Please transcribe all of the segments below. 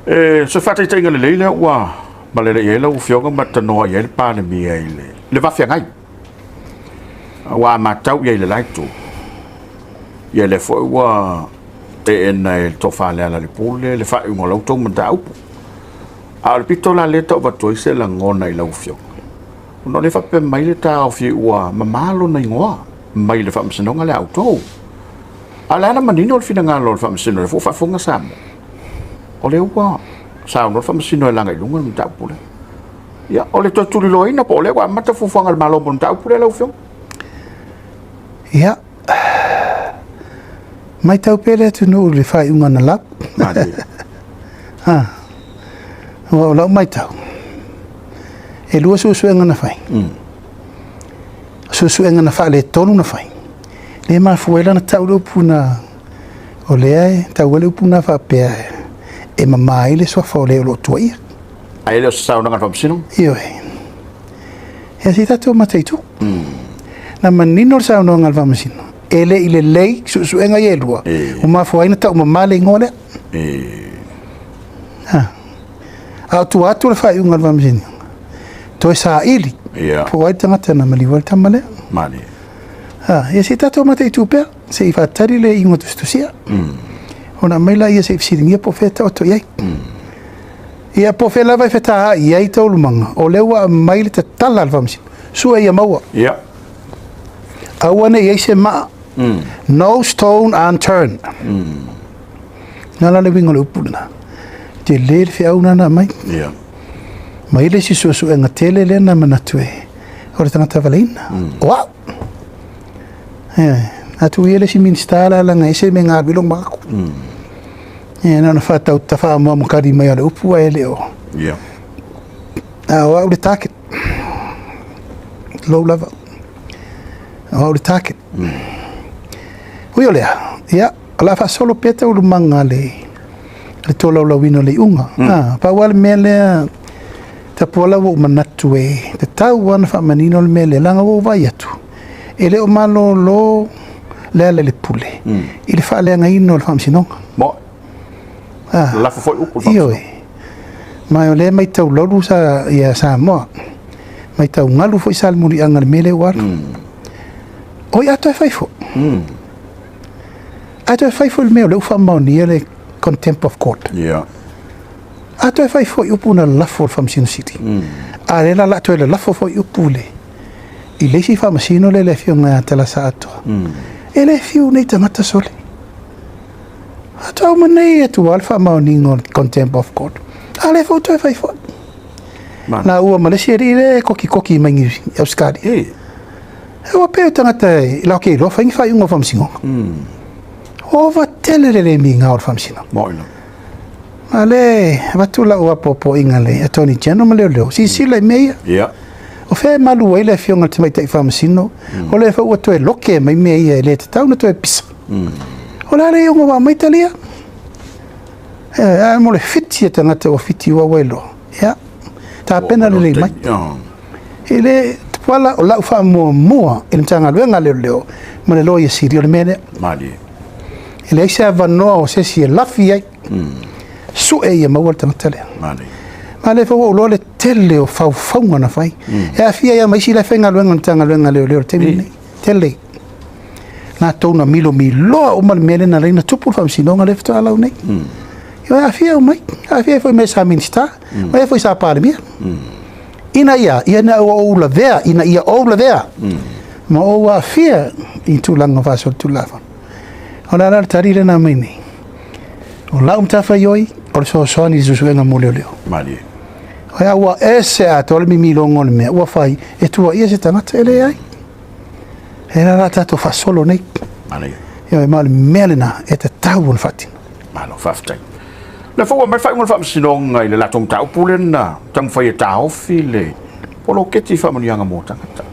E, se faataitaiga lelei lea ua malele i ai lau Afioga ma tanoa i ai le Palemia i le va feagai. Aua a matau i ai i le la itu, ia lea foi ua teena e le Tofa Lealailepule le faaiuga o la outou mataupu. A o le pito la lea e tau avatu ai se lagona i lau Afioga, ona o lea e faapea mai le taofi ua mama lona igoa mai le faamasinoga lea a outou. A o le a na manino le finagalo o le faamasino, o lea foi ua faafofoga Samoa, o lea ua saunoa le faamasino e laga i luga le mataupu lea. Ia, o le toe tuliloaina po o lea ua amata fuafuaga a le Malo mo le mataupu lea lau Afioga? Ia, matau pea le atunuu i le faaiuga na lau. Ha. Aua o lau matau, e lua suesuega na fai. Suesuega na faaletonu na fai, lea e mafua ai la ona tau le upu na, o lea e tau ai le upu na faapea e mama ai le suafa o le o lo o tuuaia. Ae le o se saunoaga a le Faamasinoga? Ioe. Ia se i tatou mataitu. Na manino le saunoaga a le Faamasino, e le i lelei suesuega ia e lua, ua mafua ai ona tau mama le igoa lea. Ha. A o tua atu o le faaiuga a le Faamasinoga, toe saili po o ai le tagata na maliu ai le tama lea. Malie. Ha, ia se i tatou mataitu pea, se i faatali le iuga tusitusia. Ona aumai laia se i fesiligia po o fea e taoto i ai. Ia po o fea lava e fetaai ai taualumaga, o lea ua aumai le tatala a le Faamasino, sue ia maua. Aua ne i i ai se maa. No stone unturned. Na la le uiga o le upu lena. Tele le feau lena na aumai. Ma i le isi suesuega tele lea na manatu e o le tagata valaina. O au. Atu ia le isi Minisita la laga ese me ngā wilo māku. Na ona whātau ta whaamoa makari mai o le upu a e le o. A o au le target. Low lava. O au le target. Ui o lea, ia, o le a faasolo pea taualumaga a le tolaulauina o le iuga. Pau lava le mea lea, Tapuala ua ou manatu e tatau lava ona faamanino le mea lea, leaga ua ou vaai atu, e le o malolo Lealailepule i le faaleagaina o le Faamasinoga. Mo. Lafo foi upu i le Faamasinoga. Ioe. Ma o lea e matau laulu sa, ia Samoa, matau galu foi sa le muliaga i le mea lea ua alu. Oi, a toe fai foi. A toe fai foi le mea o lea ua faamaonia le contempt of court. A toe fai foi upu na lalafo le Faamasino Sili. A lea la la toe lalafo foi upu le i le isi Faamasino lea le afioga ia Talasa Atoa. E le fiu nei tagata sole. A toe uma nei atu lava le faamaoniga o le contempt of court. A lea foi toe fai foi. Na ua ma le isi alii lea e kokikoki mai i Ausetalia. E ua pei o tagata e la ke iloa fai ni faaiuga o Faamasinoga. Ova tele le le migao o le Faamasinoga. A lea e avatu lau apoapoaiga le Attorney General ma leoleo, silasila i mea ia. O fea e malu ai le afioga i le Tamaitai Faamasino, o lea foi ua toe loke mai mea ia e le tatau ona toe pisa. O le a le iuga ua aumai talia? Ae mo le fiti a tagata ua fiti ua ua iloa. Ia, tapena lelei mai. E le Tupuala, o lau faamuamua i le Matagaluega a Leoleo ma le Loia Sili, o le mea lea. Malie. E leai se avanoa o se isi e lafi ai. Sue ia maua le tagata lea. Malie. Ma lea foi ua ou iloa le tele o faufauga na fai. E aafia ai lava ma isi la e faigaluega i le Matagaluega a Leoleo i le taimi lenei. Tele. Latou na milomiloa uma le mea lea na ala ai ona tupu le faamasinoga lea faatoa lau nei. Ia e aafia uma ai. E aafia ai foi ma e sa Minisita, ma e foi sa Palemia. Ina ia, ina ua ou lavea, ina ia ou lavea, ma ou aafia i tulaga faasolitulafono. O le a la le tali lea na aumai nei? O lau matafaioi, o le fesoasoani i le suesuega mo leoleo. Malie. Ae ua ese atoa le mimiloga o le mea ua fai e tuuaia se tagata, e leai. E la la tatou faasolo nei. Malie. Ioe, ma o le mea lena e tatau ona faatino. Malo, faafetai. O lea foi ua aumai le faaiuga o le Faamasinoga i le latou mataupu lea na taumafai e taofi le poloketi faamanuiaga mo tagata.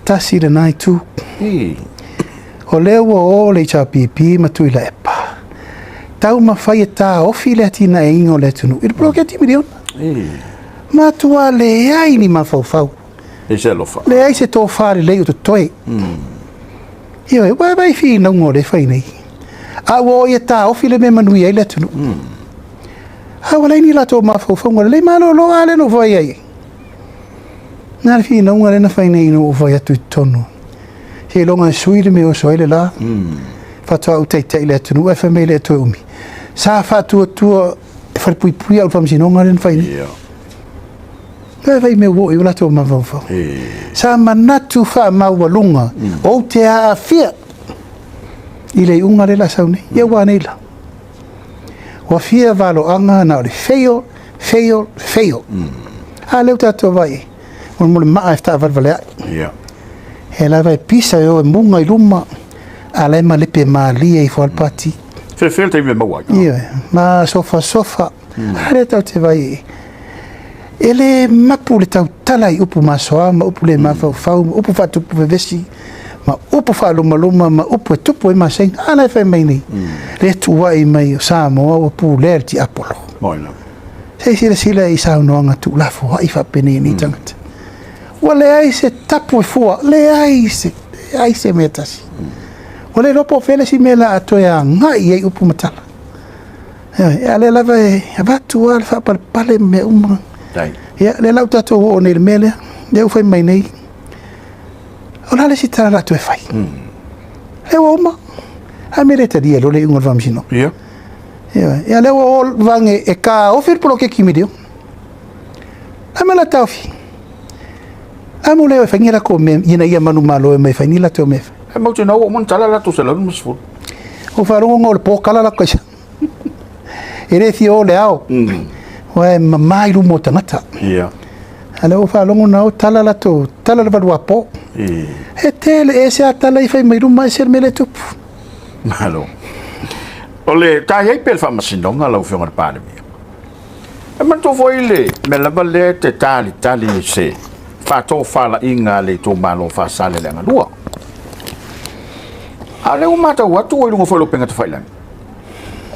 Tasi lena itu. O lea ua o le HRPP ma Tuilaepa taumafai e taofi le atinaeina o le atunuu i le poloketi miliona. Matua leai ni mafaufau. Leai se alofa. Leai se tofa lelei o totoe. Ioe, ua vaai finauga o lea e fai nei. A ua o ia taofi le mea e manuia ai le atunuu. A ua leai ni latou mafaufauga lelei malolo a lea na ou fai ai. Na le finauga lea na fai nei ina ua ou fai atu i totonu. Seiloga e sui le mea e oso ai le la. Faatoa ou taitai i le atunuu ae fai mai e le toe umi. Sa faatuatua e falepuipui au i le faamasinoga lea na fai nei. Ia fai mea ua oo i ai o latou mafaufau. Sa manatu faamaualuga ou te aafia i le iuga lea o le a sau nei. Ia ua a nei la? Ua fia valoaga na o le fail, fail, fail. A lea ua tatou vaai i ai, mo le maa e taavalevaleai. E lava e pisa e o e muga i luma, a la e malepe malie ifo lava le pati. Felefele le taimi e maua ai. Ioe, ma sofasofa. A lea tatou te vaai i ai, e le mapu le tautala i upu masoa ma upu le mafaufau ma upu faatupu vevesi ma upu faalumaluma ma upu e tupu ai maseiga. A la e fai mai nei, le tuuai mai o Samoa ua pulea e le tiapolo. Se i silasila i saunoaga tuulafoai faapenei e nei tagata. Ua leai se tapu e fua, leai se, leai se mea tasi. Ua le iloa po o fea le isi mea o le a toe agai i ai upu ma tala. Ioe, a o lea lava e avatu lava le faapalepale ma mea uma. Ia, lea la ua tatou oo nei i le mea lea, lea ua fai mai nei, o le a le isi tala o le a toe fai? Lea ua uma. A mea e le talia loa le iuga o le faamasinoga. Ioe, ia lea ua o vage e taofi le poloketi miliona. A mea o le a taofi? A mo lea e fai ni latou mea ina ia manumalo e mai fai ni latou mea. E mautinoa ua uma ona tala latou 150. Ua faalogo ona o le po tala latou aisa. E le fia o le ao. Aua e mama i luma o tagata. A lea ua faalogo na o tala latou, tala le valuapo. E tele ese a tala i fai mai luma ese le mea lea e tupu. Malo. O le ta i ai pea le faamasinoga lau Afioga i le Palemia. E manatua foi le mea lava lea e te talitali i se faatofalaiga a le itumalo o Faasaleleaga 2. A o lea ua matau atu ua i luga foi o le upega tafailagi,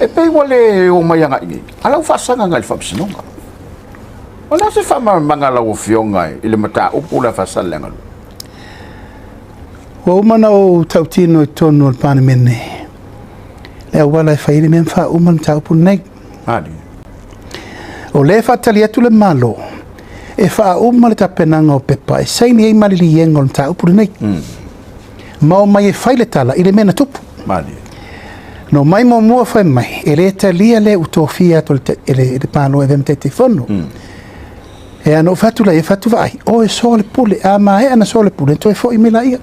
e pei ua le omai agai nei, a la ua faasaga agai i le faamasinoga. O le a se faamalamalamaga a lau Afioga i le mataupu lea a Faasaleleaga 2? Ua uma ona ou tautino i totonu o le Palemene le auala e fai ai le mea ma faauma le mataupu lenei. O lea e faatali atu le Malo e faauma le tapenaga o pepa e saini ai maliliega o le mataupu lenei. Ma omai e fai le tala i le mea na tupu. Na omai muamua fai mai, e le talia le ua tofia atu e le Malo e avea ma Taitaifono. E ana ou fai atu laia, fai atu vaai, o e soa le pule, a maea na soa le pule, toe foi mai laia.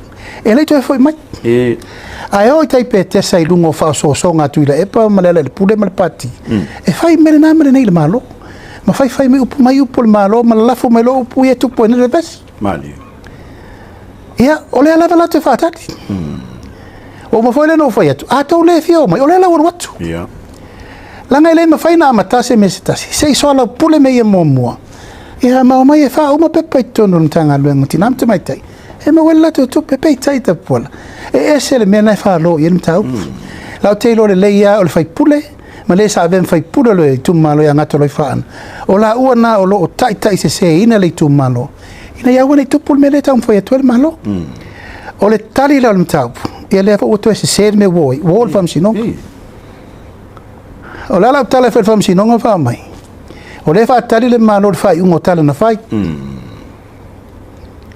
E le toe foi mai. Ae o i tai Petesa i luga o faaosoosoga a Tuilaepa ma Lealailepule ma le Pati, e fai mea lena ma lenei i le Malo. Ma faifai mai upu mai upu o le Malo ma lalafo mai loa upu ia e tupu ai nei le vevesi. Ia, o lea lava latou te faatali. Ua uma foi lea na ou fai atu, a tou le fia o mai, o lea la ua alu atu. Leaga e le mafai ona amata se mea se tasi, se i soalaupule mea ia muamua. Ia, ma omai e faauma pepa i totonu o le Matagaluega o Tina ma Tamaitai, e maua ai le latou tupe, peitai Tapuala, e ese le mea lena e falo i ai le mataupu. La ou te iloa lelei lava o le faipule ma le sa avea ma faipule o le itumalo ia Gatoloaifaana, o laua na o lo o taitaiseseina le itumalo, ina ia aua ne i tupu le mea lea e taumafai atu ai le Malo. O le tali la o le mataupu, ia lea foi ua toe sese le mea ua o ai, ua o i le faamasinoga. O le a lau tala e fai i le faamasinoga faa mai, o lea e faatali le Malo i le faaiuga o tala na fai.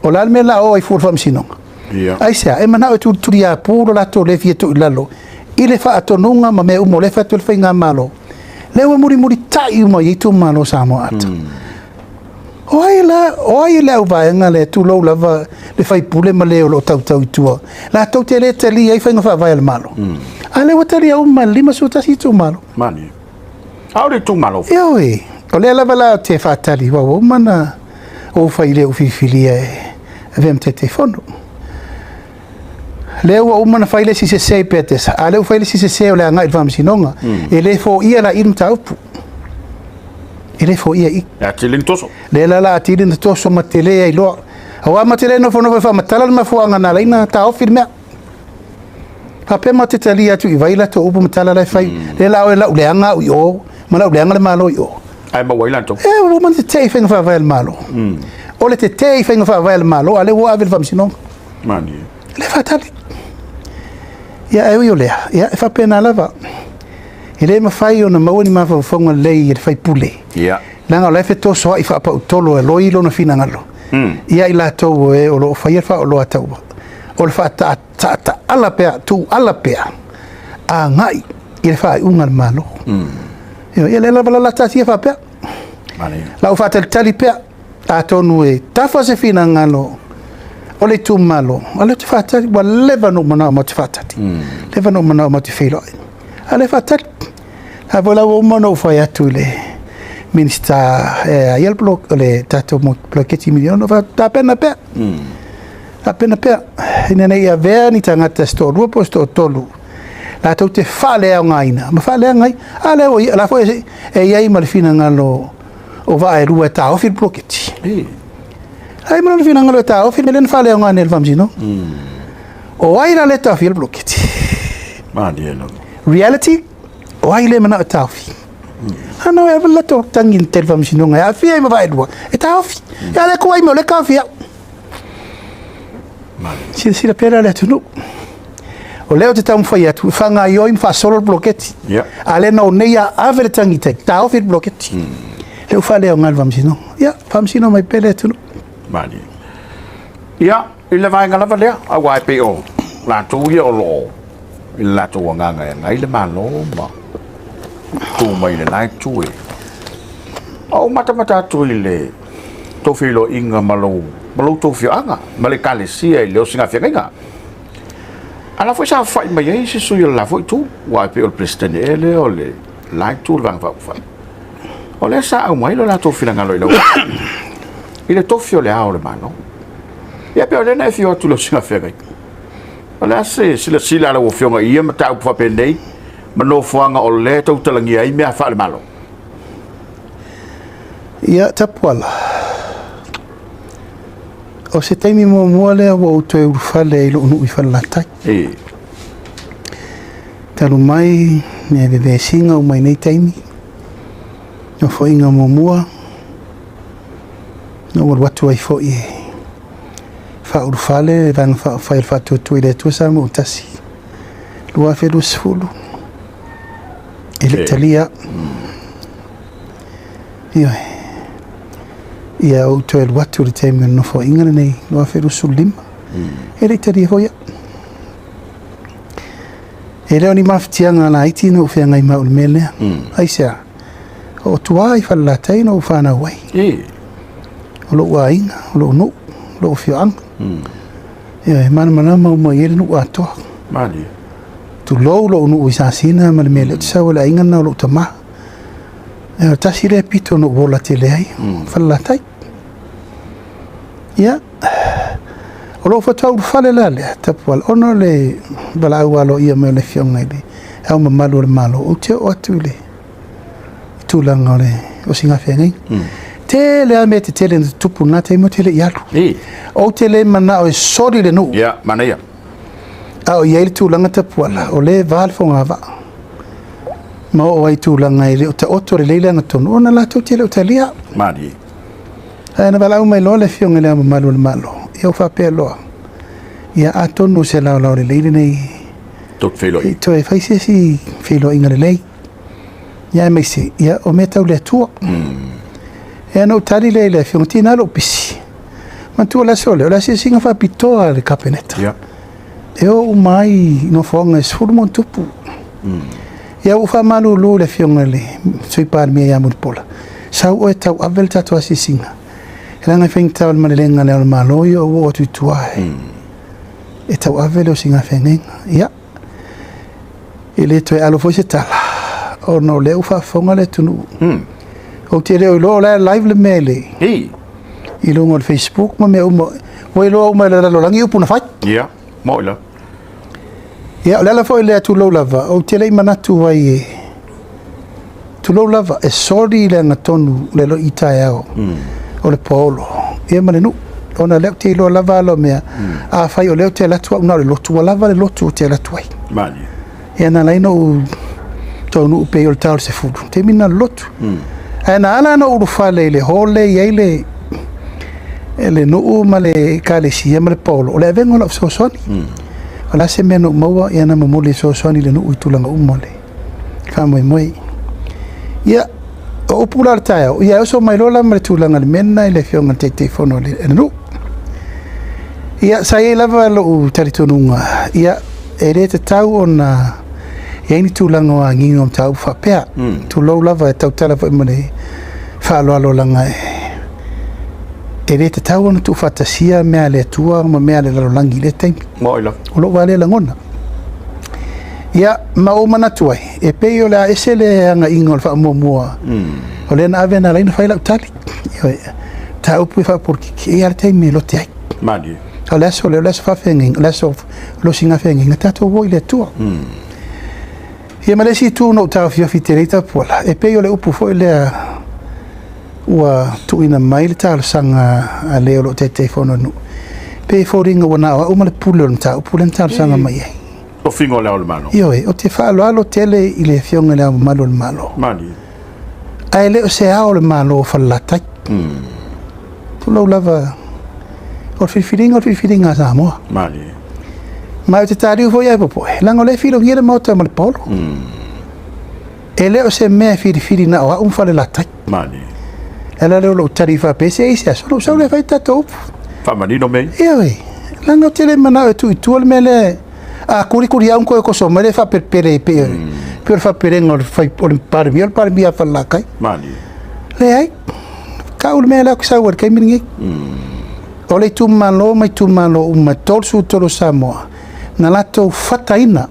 O le a le mea o le a o ai fua i le faamasinoga? Aisea? E manao e tulituliapu lo latou le fia tuu i lalo i le faatonuga ma mea uma o lea e fai atu e le Faigamalo. Lea ua mulimulitai uma i ai itumalo o Samoa atoa. O ai la, o ai le auvaega lea, tulou lava le faipule ma le o lo o tautau i tua, latou te le talia ai faiga faavae a le Malo. A lea ua talia uma e le 51 itumalo. Malie. A o le itumalo foi. Ioe, o lea lava la ou te faatali, aua ua uma ona ou fai i le ou filifilia e avea ma Taitaifono. Lea ua uma ona fai le isi sese i Petesa, a lea ua fai le isi sese o le agai i le faamasinoga. E le foia la i le mataupu. E le foia i. E atili ona toso. Lea la la atili ona toso ma tele ai loa. Aua ma te le nofonofo e faamatala le mafuaaga na ala ai ona taofi le mea. Faapea ma te talia atu i vai latou upu ma tala la e fai. Lea la oe lau leaga au i o, ma lau leaga le Malo i o. Ae maua ai latou. E, ua uma ona tetee i faiga faavae a le Malo. O le tetee i faiga faavae a le Malo, a lea ua ave i le faamasinoga. Malie. Le faatali. Ia, ae ui o lea, ia, e faapena lava. E le mafai ona maua ni mafaufauga lelei e le faipule. Ia. Leaga o la e fetosoa'i faapautolo e loi lona finagalo. Ia i latou o e o lo o faia le faaoloa taua. O le faataataala pea, tuuala pea, agai i le faaiuga a le Malo. Ia lea lava la taatia faapea. Lau faatalitali pea, atonu e tafa se finagalo o le itumalo, a lea ou te faatali, ua leva ona ou manao matou te faatali. Leva ona ou manao matou te feiloai. A lea e faatali. A foi la ua uma ona ou fai atu i le Minisita e a ia le tatou poloketi miliona, tapena pea. Tapena pea, ina ne i avea ni tagata se toalua po o se toatolu latou te faaleaogaina ma faaleaga ai. A lea ua la foi e i ai ma le finagalo o vaa e lua e taofi le poloketi. Ai ma lona finagalo e taofi le mea lea na faaleaoga nei e le Faamasinoga. O ai la lea e taofia le poloketi? Malie lava. Reality, o ai lea e manao e taofi? Ana e ave le latou tagi i le Faamasinoga e aafia ai ma vaa e lua e taofi. Ia lea kuai mai o lea e taofi au. Silasila pea la le atunuu. O lea ou te taumafai atu e faagaoioi ma faasolo le poloketi. A lea na o nei a ave le tagi i tai, taofi le poloketi. Lea ua faaleaoga e le Faamasinoga. Ia, faamasino mai pea le atunuu. Malie. Ia, i le vaega lava lea, aua e pei o latou ia o lo o i le latou agaga e agai le Malo ma tu mai i le la itu e. A ou matamata atu i le tou feiloaiga ma lou ma lou tou afioaga ma le Ekalesia i le osigafeagaiga. A la foi sa aofai mai ai se sui o le la foi itu, aua e pei o le Peresetene ea lea o le la itu o le Vaega Faaupufai. O lea sa aumai lo latou finagalo i lau i le tofi o le Ao o le Malo. Ia pei o lea na e afio atu i le osigafeagaiga. O le a se silasila a lau Afioga i ia mataupu faapenei ma nofoaga o lea e tautalagia ai mea faale-Malo? Ia, Tapuala, o se taimi muamua lea ua ou toe ulufale i lou nuu i Falelatai. Talu mai le vevesiga uma i nei taimi, nofoaiga muamua, na ou alu atu ai foi e faaulufale le Vaega Faaupufai o le Faatuatua i le Atua Samoa ua Tasi, 2020, e le i talia au. Ioe. Ia ou toe alu atu i le taimi o le nofoaiga lenei 2025, e le i talia foi au. E le o ni mafatiaga laiti na ou feagai ma au i le mea lea. Aisea? O tua i Falelatai na ou fanau ai. O lou aiga, o lou nuu, o lou afioaga. Ioe, e malamalama uma i ai le nuu atoa. Malie. Tulou lou nuu i Sasina ma le mea lea ou te sau ai le aiga lena o lou tama. Ioe, tasi lea pito na ou ola tele ai, Falelatai. Ia, o lou faatoa ulufale la lea, Tapuala, ona o le valaau aloaia mai o le Afioga i le Ao Mamalu o le Malo, ou te oo atu i le tulaga o le osigafeagaiga. Tele lava mea tetele na tutupu i lena taimi ou te le i alu. Ou te le manao e soli le nuu. Ia, manaia. A o i ai le tulaga Tapuala, o lea e va le fogavaa. Ma oo ai i tulaga e le o taoto lelei le agatonu, ona latou te le o talia. Malie. Ae na valaau mai loa le Afioga i le Ao Mamalu o le Malo, ia ou faapea loa, ia atonu o se laolao lelei lenei Tou te feiloai. i toe fai se isi feiloaiga lelei. Ia aemaise, ia o mea tau le Atua. Ia na ou tali lea i le Afioga, tiga lou pisi. Manatua le aso lea, o le asiasiga faapitoa a le Kapeneta. Ia. E o uma ai i nofoaga e 10+. Ia ua ou faamalulu i le Afioga i le Sui Palemia ia Mulipola, sau oe tauave le tatou asiasiga. Leaga e faigata o le malelega a le Ao o le Malo ia ou oo atu i tua e tauave le osigafeagaiga. Ia, e le toe alo foi se tala, ona o lea ua faafofoga le atunuu. Ou te le o iloa o la e live le mea i le i luga o le Facebook ma mea uma. Ua iloa uma e le lalolagi upu na fai. Ia, moni la. Ia, o le ala foi lea tulou lava, ou te le i manatu ai e tulou lava, e soli le agatonu le lo'i taeao o le paolo, ia ma le nuu. Ona o lea ou te iloa lava ala o mea, afai o lea ou te alu atu au na o le lotu, ua lava le lotu ou te alu atu ai. Malie. Ia na ala ai ona ou taunuu pei o le ta o le 10, taimi lena o le lotu. Ae na ala ona ou ulufale i le hall lea e i ai le le nuu ma le ekalesia ma le paolo, o le avega o lau fesoasoani. O le a se mea na ou maua, ia na momoli e fesoasoani i le nuu i tulaga uma o le faamoemoe. Ia, o upu la o le taeao, ia e oso mai loa la ma le tulaga i le mea lena i le Afioga i le Taitaifono o le nuu. Ia, sa i ai lava lou talitonuga, ia, e le tatau ona i ai ni tulaga o agiga o mataupu faapea. Tulou lava, e tautala foi ma le faaaloalo leaga e le tatau ona tuufaatasia mea a le Atua ma mea a le lalolagi i lea taimi. Moni lava. O lou lava lea lagona. Ia, ma ou manatu ai, e pei o le a ese le agaiga o le faamuamua o lea na ave na ala ai ona fai lau tali. Ioe, mataupu e faapolokiki, e i ai lava le taimi e lote ai. Malie. A o le aso lea, o le aso faafeagaiga, o le aso losiga feagaiga, tatou o i le Atua. Ia ma le isi itu na ou taofiofi tele ai Tapuala, e pei o le upu foi lea ua tuuina mai le talosaga a le o lo o Taitaifono i le nuu, pei e foliga ua na o au ma le pule o le mataupu lea na talosaga mai ai. Tofiga o le Ao o le Malo. Ioe, ou te faaaloalo tele i le Afioga i le Ao Mamalu o le Malo. Malie. Ae le o se Ao o le Malo o Falelatai. Tulou lava, o le filifiliga o le filifiliga a Samoa. Malie. Ma ou te taliu foi ae popoe, leaga o lea e filogia le Maota ma le paolo. E le o se mea e filifili na o au ma Falelatai. Malie. E ala lea o lou tali faapea, se i se aso, ona ou sau lea e fai tatou upu. Faamanino mea ia. Ioe, leaga ou te le manao e tuu i tua le mea lea, a kulikuli au ona toe toso mai lea e faapelepele e pei o le faapelega o le Palemia, o le Palemia a Falelatai. Malie. Leai, tau le mea lea ou te sau ai i le taimi lenei. O le itumalo ma itumalo uma e 33 o Samoa, na latou fataina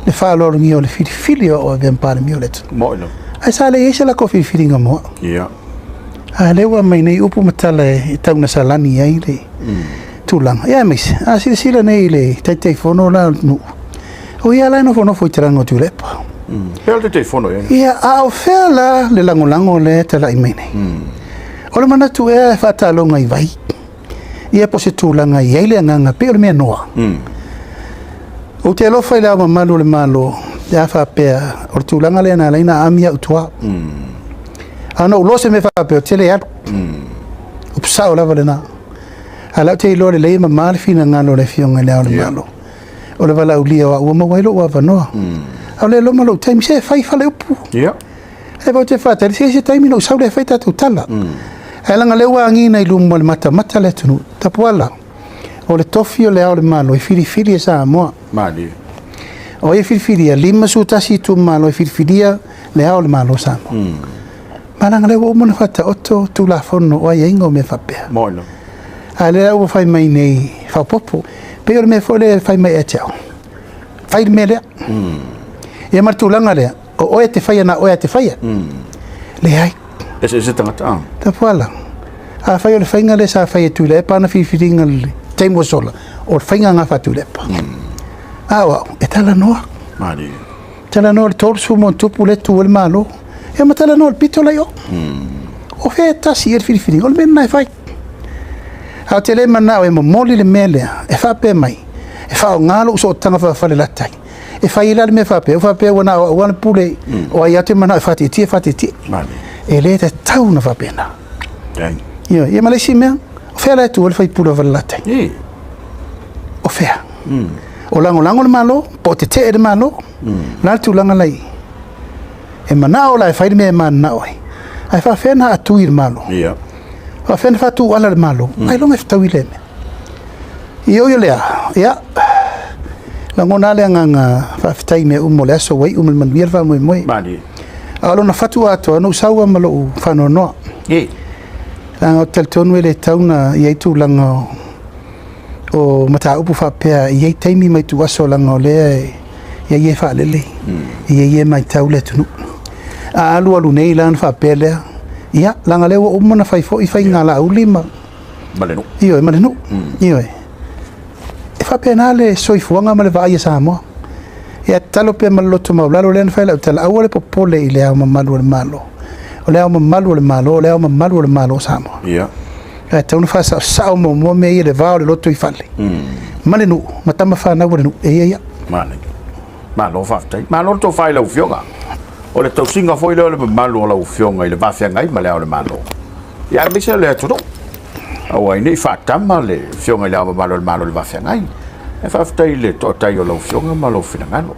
le faaaloalogia o le filifili o au e avea ma Palemia o le atunuu. Moni lava. Ae sa leai se latou filifiliga mo au. A lea ua aumai nei upu ma tala e tau ina salani ai le tulaga. Ia aemaise, a silasila nei i le Taitaifono la o le nuu, o ia la e nofonofo i talaga o Tuilaepa. Pea o le Taitaifono ia. Ia, a o fea la le lagolago lea e talai mai nei? O le manatu ea e faataloga i vai, ia po o se tulaga e i ai le agaga pei o le mea noa. Ou te alofa i le Ao Mamalu o le Malo, pe a faapea o le tulaga lea na ala ai ona aami au i tua. A na ou iloa se mea faapea, ou te le alu. Upu sao lava lena. A o lea ou te iloa lelei e mama le finagalo o le Afioga i le Ao o le Malo. O le valaaulia o au ua maua ai lou avanoa. A o lea e loma lou taimi, se e fai faleupu. E vau te faatali, se i se taimi na ou sau lea e fai tatou tala. Ae leaga o lea ua agiga i luma o le matamata le atunuu, Tapuala, o le tofi o le Ao o le Malo e filifili e Samoa. Malie. O ai e filifilia? 51 itumalo e filifilia le Ao o le Malo o Samoa. Ma leaga o lea ua uma ona faataoto Tulafono o aiaiga o mea faapea. Moni lava. A o lea ua fai mai nei faaopoopo. Pei o le mea foi lea e fai mai ia te au, fai le mea lea. Ia ma le tulaga lea, o oe e te faia, na oe e te faia. Leai. Eseese tagata. Tapuala, afai o le faiga lea sa fai e Tuilaepa ana filifiliga i le taimi ua sola, o le faiga lena faa-Tuilaepa. A o au, e talanoa. Malie. Talanoa i le 30 ma ona tupu lea e tu ai le Malo. Ia ma talanoa i le pito la i o. O fea e tasi i ai le filifiliga, o le mea lena e fai. Ae ou te le manao e momoli le mea lea, e faapea mai, e faaaoga lou sootaga faa-Falelatai, e fai ai la le mea faapea, ua faapea ua na o au lava na pule, o ai lava ou te manao e faatietie, faatietie. E le tatau ona faapena. Ioe, ia ma le isi mea, o fea la e tu ai le sui usufono o Falelatai? O fea? O lagolago le Malo, po o tetee le Malo? O le a le tulaga la i ai? E manao la e fai le mea e mananao ai, ae faapefea ona atui le Malo? Faapefea ona faatuala le Malo? Ailoga e fetaui lea mea. Ia ui o lea, ia, lagona lava le agaga faafetai i mea uma o le aso ua iu ma le manuia le faamoemoe. Malie. A o lona fatu atoa, na ou sau lava ma lou faanoanoa. Leaga ou te talitonu e le tatau ona i ai tulaga o mataupu faapea e i ai taimi ma ituaso leaga o lea e i ai e faalele, e i ai e matau le atunuu. A alu alu nei la ona faapea lea, ia, leaga o lea ua uma ona fai foi faiga a Laauli ma Ma le nuu. Ioe, ma le nuu. Ioe. E faapena le soifuaga ma le vaai a Samoa. Ia tatalo pea ma le loto maualalo lea na fai lau tala, aua le popole i le Ao Mamalu o le Malo. O le Ao Mamalu o le Malo, o le Ao Mamalu o le Malo o Samoa. Ae tatau ona faasaosao muamua mea ia i le va o le lotoifale ma le nuu, ma tama fanau a le nuu, e ia ia. Manaia. Malo faafetai. Malo le tofa i lau Afioga. O le tausiga foi lea o le mamalu o lau Afioga i le va feagai ma le Ao o le Malo. Ia aemaise o le atunuu. Aua ai ne i faatama le Afioga i le Ao Mamalu o le Malo i le va feagai. Ae faafetai i le toatai o lau Afioga ma lou finagalo.